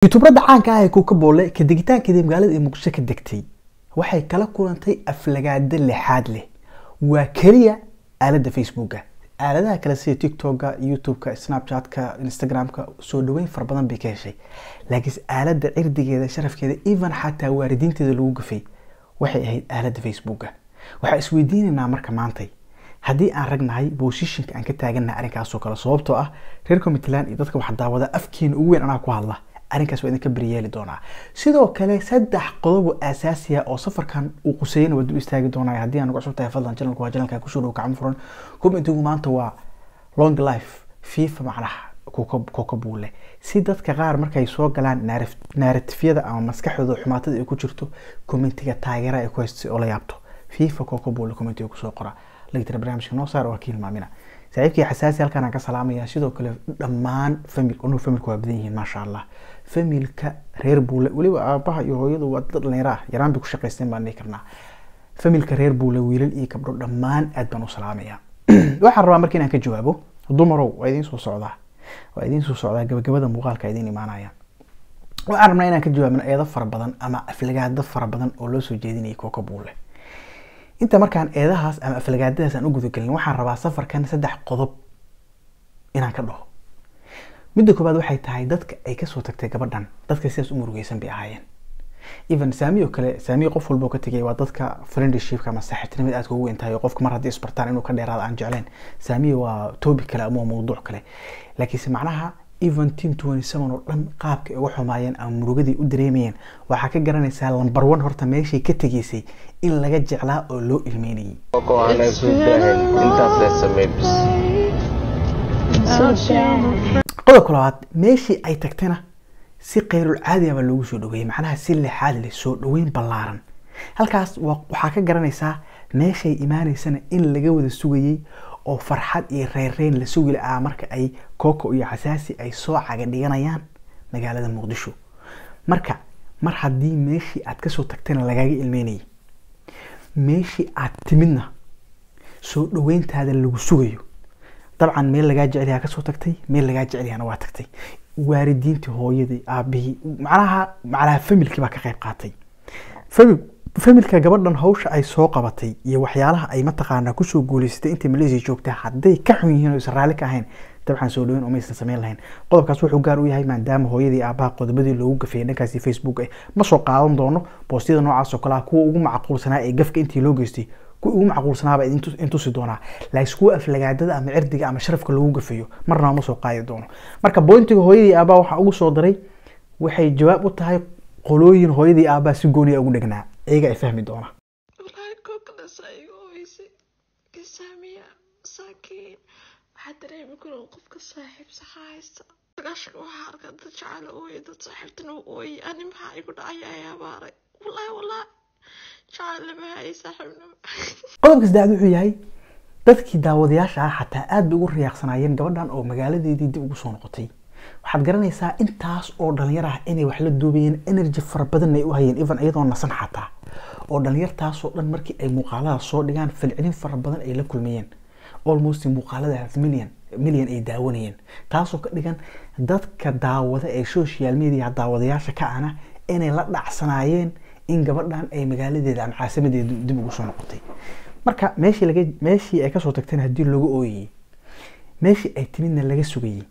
Youtuberada caanka ah ee Kuka Boole ka degitaankeedii magaalada ee Muqdisho ka degtay waxay kala kulantay aflagaado lixaad leh. Waa keliya aaladda Facebooka, aaladaha kale sida TikToka, YouTube-ka, Snapchat-ka, Instagram-ka soo dhaweyn fara badan bay ka heshay, laakiinse aaladda cirdigeeda, sharafkeeda, even xataa waalidiinteeda lagu gafay waxay ahayd aaladda Facebooka. Waxaa isweydiinaynaa marka maantay haddii aan ragnahay positionka aan ka taagannahay arrinkaasoo kale, sababtoo ah reer Commitland iyo dadka wax daawada afkiina ugu weyn anaa ku hadla arrinkaas waa idinka beriyeeli doonaa. Sidoo kale 3 qodob oo aasaasi ah oo safarkan uu quseeyana waa dul istaagi doonaa. Haddii aan ugu cusub tahay, fadlan channelku waa channelka kusoo dhow gacmo furan. Commentigu maanta waa long life FIFA, macnaha Kuka Buule, si dadka qaar markay soo galaan narratifyada ama maskaxdooda xumaatada ay ku jirto, commentiga taageera ay ku haysto oo la yaabto FIFA Kuka Buule commentiga kusoo qora lagtira barnaamijka noo saar. Waa ka hilmaamina saaxiibkii Xasaasi halkaan aan ka salaamaya. Sidoo kale dhammaan famil unu familka waa badan yihiin, maasha Allah, familka reer Buule, weliba aabaha iyo hooyadu waa dad dhalinyaro ah, yaraan bay ku shaqaysteen baan dhihi karnaa. Familka reer Buule, wiilal iyo gabdho, dhammaan aad baan u salaamaya. Waxaan rabaa marka inaan ka jawaabo dumarow, waa idiin soo socdaa, waa idiin soo socdaa, gabagabada muuqaalka idiin imaanaya. Waxaan rabnaa inaan ka jawaabno eedo fara badan ama aflagaado fara badan oo loo soo jeedinayay Kooka Buule. Inta markaan eedahaas ama aflagaadadaas aan u gudagelin, waxaan rabaa safarkan 3 qodob inaan ka dhaho. Midda koobaad waxay tahay dadka ay kasoo tagtay gabadhan, dadka sidaas u murugeysan bay ahaayeen. Even Saami oo kale, Saami qof walba oo ka tegay waa dadka friendshipka ama saaxiibtinimada aadka ugu weyn tahay, oo qofka mar haddii isbartaan inuu ka dheeraado aan jecleen. Saami waa topic kale ama mawduuc kale, laakiinse macnaha even team 27 oo dhan qaabka ay uga xumaayeen ama murugadii u dareemayeen waxaa ka garanaysaa number 1 horta meeshay ka tegaysay in laga jeclaa oo loo ilmeynayay. Intaas lee samey bis. Qodobka labaad, meeshii ay tagtayna si khayrul caadi ah baa loogu soo dhaweeyey, macnaha si lixaad leh soo dhaweyn ballaaran. Halkaas waxaa ka garanaysaa meeshay imaaneysana in laga wada sugayey oo farxad iyo reerreyn la sugi la'aa marka ay Koko iyo Xasaasi ay soo caga dhiganayaan magaalada Muqdisho. Marka mar haddii meeshii aad kasoo tagtayna lagaaga ilmeynayay, meeshii aad timidna soo dhaweyntaada lagu sugayo, dabcan meel lagaa jecel yahaa kasoo tagtay, meel lagaa jecel yahana waa tagtay. Waalidiintii, hooyadii, aabihii, macnaha familkii baa ka qayb qaatay. Familka gabadhan hawsha ay soo qabatay iyo waxyaalaha ay mataqaanaa kusoo guuleysatay intay Malaysia joogtay hadday ka xun yihiin oo isan raalli ka ahayn, dabcan soo dhaweyn umaysan samayn lahayn. Qodobkaas wuxuu gaar u yahay maadaama hooyadii aabaha qodobadii loogu gafayay dhankaasi Facebook ma soo qaadan doono boostiyada noocaas oo kale ah. Kuwa ugu macquulsanaa ee gafka intii loo geystay, kuwa ugu macquulsanaaba idin tusi doonaa, laakiin kuwa aflagaadada ama cirdiga ama sharafka loogu gafayo marnaba ma soo qaadi doono. Marka pointiga hooyadii aabaha waxaa ugu soo daray waxay jawaab u tahay qolooyin hooyadii aabaha si gooniya ugu dhegnaa, iyaga ay fahmi doona. Wallaahi kookadaas iga ooysay kasaamiya masaakiin. Waxaa dareemi karo qofka saaxiib saxa haysta. Sagaashanka waxaa arkaa dad jacayl ooyay, dad saaxiibtina u ooyay. Ani maxaa igu dhacay ayaa baaray? Wallaahi wallaahi jacayl lama hayay saaxiibnimo. Qodobka saddexaad wuxuu yahay dadkii daawadayaasha ah xataa aad bay ugu riyaaqsanaayeen gabadhan oo magaaladeedii dib ugu soo noqotay. Waxaad garanaysaa intaas oo dhalinyar ah inay wax la duubayeen, energy fara badan ay u hayeen, even iyadoo nasan xataa, oo dhalinyartaasoo dhan markii ay muuqaalada soo dhigaan falcelin fara badan ay la kulmayeen, almost muuqaalada half million million ay daawanayeen, taasoo ka dhigan dadka daawada ee social media daawadayaasha ka ana inay la dhacsanaayeen in gabadhan ay magaaladeeda ama caasimadeeda dib ugu soo noqotay. Marka meeshii laga meeshii ay kasoo tagtayna haddii looga ooyayey, meeshii ay timidna laga sugayey,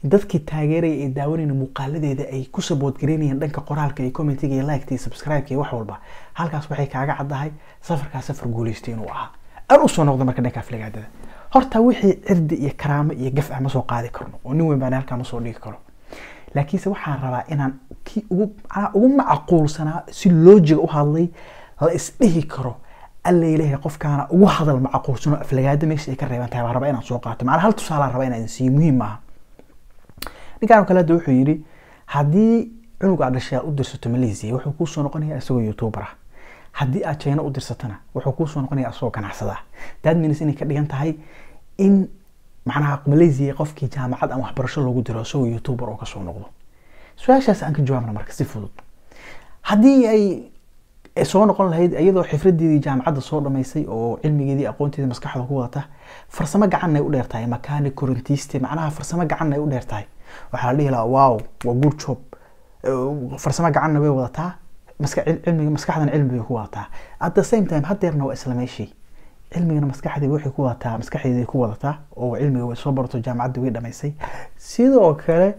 dadkii taageeraya ee daawanayna muuqaaladeeda ay ku support gareynayeen dhanka qoraalka iyo commentiga iyo like iyo subscribe iyo wax walba, halkaas waxay kaaga caddahay safarkaas safar guuleystay inuu ahaa. Aan usoo noqdo marka dhanka aflagaadada, horta wixii cirdi iyo karaamo iyo gaf ah ma soo qaadi karno oo nin weyn baan halkaa ma soo dhigi karo, laakiinse waxaan rabaa inaan kii ugu macnaha ugu macquulsanaa si loojiga u hadlay la isdhihi karo alla ilaahay qofkaana ugu hadal macquulsano aflagaada meesha ay ka reeban tahay baan rabaa inaan soo qaato. Macnaha hal tusaalaan rabaa inaan idin siiyo, muhiim maaha. Ninkaan oo kale hadda wuxuu yidhi haddii cunug aad dhashay aad u dirsato Malaysia wuxuu kuu soo noqonayaa isagoo youtuber ah, haddii aad China u dirsatana wuxuu kuu soo noqonayaa isagoo ganacsada ah. That means inay ka dhigan tahay in macnaha Malaysia qofkii jaamacad ama waxbarasho loogu diro isagoo youtuber oo kasoo noqdo. Su-aashaas aan ka jawaabna marka si fudud, haddii ay soo noqon lahayd iyadoo xifradeedii jaamacadda soo dhamaysay oo cilmigeedii aqoonteedii maskaxda ku wadata, farsamo gacanna ay u dheer tahay, mechanic, korontiiste, macnaha farsamo gacanna ay u dheer tahay, waxaa la dhihi lahaa wow, waa good job. Farsamo gacanna way wadataa, cilmiga maskaxdana cilmi bay ku wadataa. At the same time haddeerna waa isla meeshii, cilmigana maskaxdii waxay ku wadataa, maskaxdeeday ku wadataa oo cilmiga way soo barato, jaamacadda way dhamaysay. Sidoo kale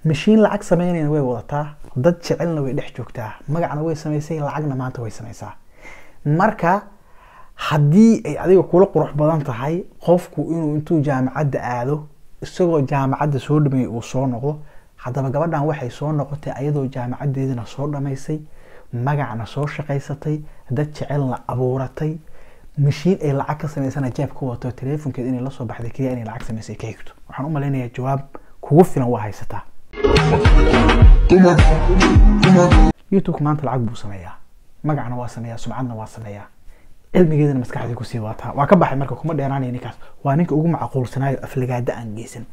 mashiin lacag sameynayna way wadataa, dad jecelna way dhex joogtaa, magacna way samaysay, lacagna maanta way samaysaa. Marka haddii ay adiga kula qurux badan tahay qofku inuu intuu jaamacadda aado isagoo jaamacadda soo dhameeyay uu soo noqdo, haddaba gabadhan waxay soo noqotay ayadoo jaamacaddeedina soo dhamaysay, magacna soo shaqaysatay, dad jecelna abuuratay, mashiin ay lacag ka samaysana jeeb ku wato, telefonkeed inay la soo baxday keliya inay lacag samaysay ka xigto. Waxaan u malaynayaa jawaab kugu filan waa haysataa. YouTube maanta lacag buu sameeyaa, magacna waa sameeyaa, sumcadna waa sameeyaa, cilmigeedana maskaxdii kusii wataa. Waa ka baxay marka, kuma dheeraanaya ninkaas, waa ninka ugu macquulsanaayo aflagaada aan geysan.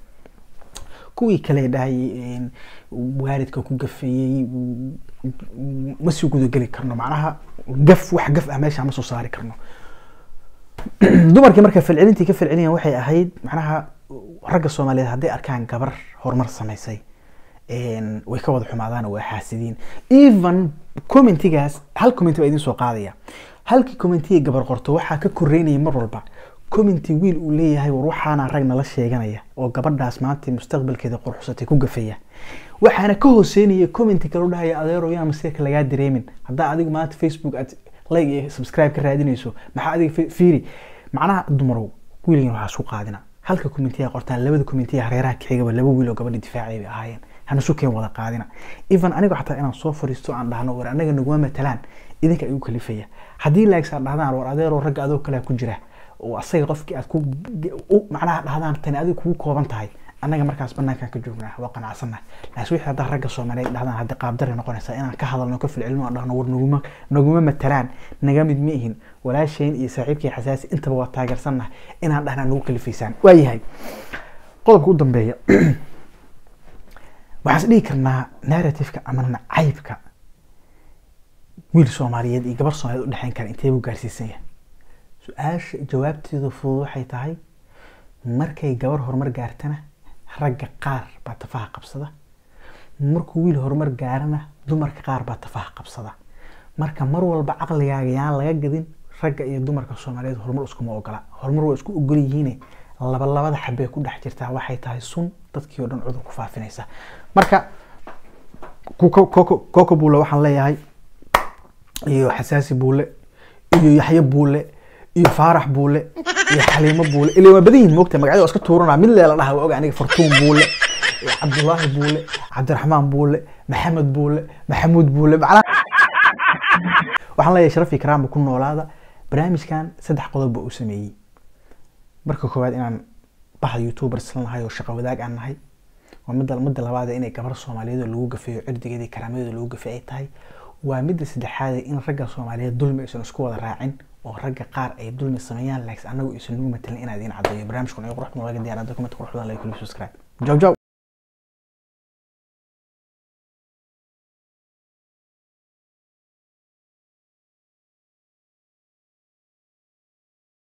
Kuwii kale dhahay waalidka ku gafeeyey ma sii gudageli karno, macnaha gaf wax gaf ah meesha ma soo saari karno. Dumarkii marka falcelintii ka falceliyeen waxay ahayd macnaha ragga Soomaaliyeed hadday arkaan gabar horumar samaysay way ka wada xumaadaan oo waa xaasidiin. Even commentigaas, hal comment baa idin soo qaadaya, halkii commentiga gabar qorto waxaa ka koreynaya mar walba commenti wiil uu leeyahay war waxaana rag nala sheeganaya oo gabadhaas maanta mustaqbalkeeda qurxsatay ku gafaya. Waxaana ka hooseynaya commenti kale u dhahaya adeero yaa masiirka lagaa dareemin, haddaa adigu maanta Facebook aad like iyo subscribe ka raadinayso maxaa adiga fiiri. Macnaha dumarow wiilgan waxaa isku qaadina halka commentiga qortaan, labada commentiga hareeraha ka xigaba laba wiil oo gabadha difaacay bay ahaayeen, hana sukeen wada qaadina. Even aniga xataa inaan soo fariisto aan dhahno war anaga naguma matalaan idinka igu kalifaya. Haddii likes aad dhahdaan war adeero ragga adoo kale ku jira oo asaga qofkii aad ku macnaha dhahdaan tani adiga kugu kooban tahay, annaga markaas banaankan ka joognaa waa qanacsannahay. Laakiin wixii haddaa ragga Soomaaliyeed dhahdaan hadda qaabdarre noqonaysaa inaan ka hadalno ka falcelino aan dhahno war naguma matalaan, naga mid ma ihin, walaashayn iyo saaxiibkii xasaasi intaba waa taageersannahay inaan dhahnaa nagu kalifaysaan. Waayahay, qodobka u dambeeya waxaan is dhihi karnaa narrative-ka ama nacaybka wiil Soomaaliyeed iyo gabar Soomaaliyeed u dhexeyn kara intee buu gaarsiisan yahay? Su-aasha jawaabteedu fudud waxay tahay markay gabar horumar gaartana ragga qaar baa tafaha qabsada, markuu wiil horumar gaarana dumarka qaar baa tafaha qabsada. Marka mar walba caqligaaga yaan laga gadin ragga iyo dumarka Soomaaliyeed horumar iskuma ogola, horumar waa isku ogol yihiine labalabada xabee ku dhex jirtaa waxay tahay sun dadkii oo dhan cudur ku faafinaysa. Marka Koko Buule waxaan leeyahay iyo Xasaasi Buule iyo Yaxye Buule iyo Faarax Buule iyo Xaliimo Buule, ilaa waa badan yihiin moogta magacyada waa iska tuuranaa mid leela dhaha waa oga aniga, Fartuun Buule, Cabdullaahi Buule, Cabdiraxmaan Buule, Maxamed Buule, Maxamuud Buule. Macnaha waxaan leeyahay sharaf iyo karaama ku noolaada. Barnaamijkan 3 qodob baa uu sameeyey. Marka koowaad inaan bahda youtubers la nahay oo shaqo wadaag aan nahay, waa midda labaad inay gabar Soomaaliyeed oo lagu gafeeyo cirdigeeda iyo karaamadeeda lagu gafeeyo ay tahay, waa midda saddexaad in ragga Soomaaliyeed dulmi aysan isku wada raacin oo ragga qaar ay dulmi sameeyaan laakiin anagu aysan nagu matalan inaad idiin caddeeyo. Barnaamijkan ay qurux badan laga diyaarado, comment qurux badan like, subscribe. Jaw jaw.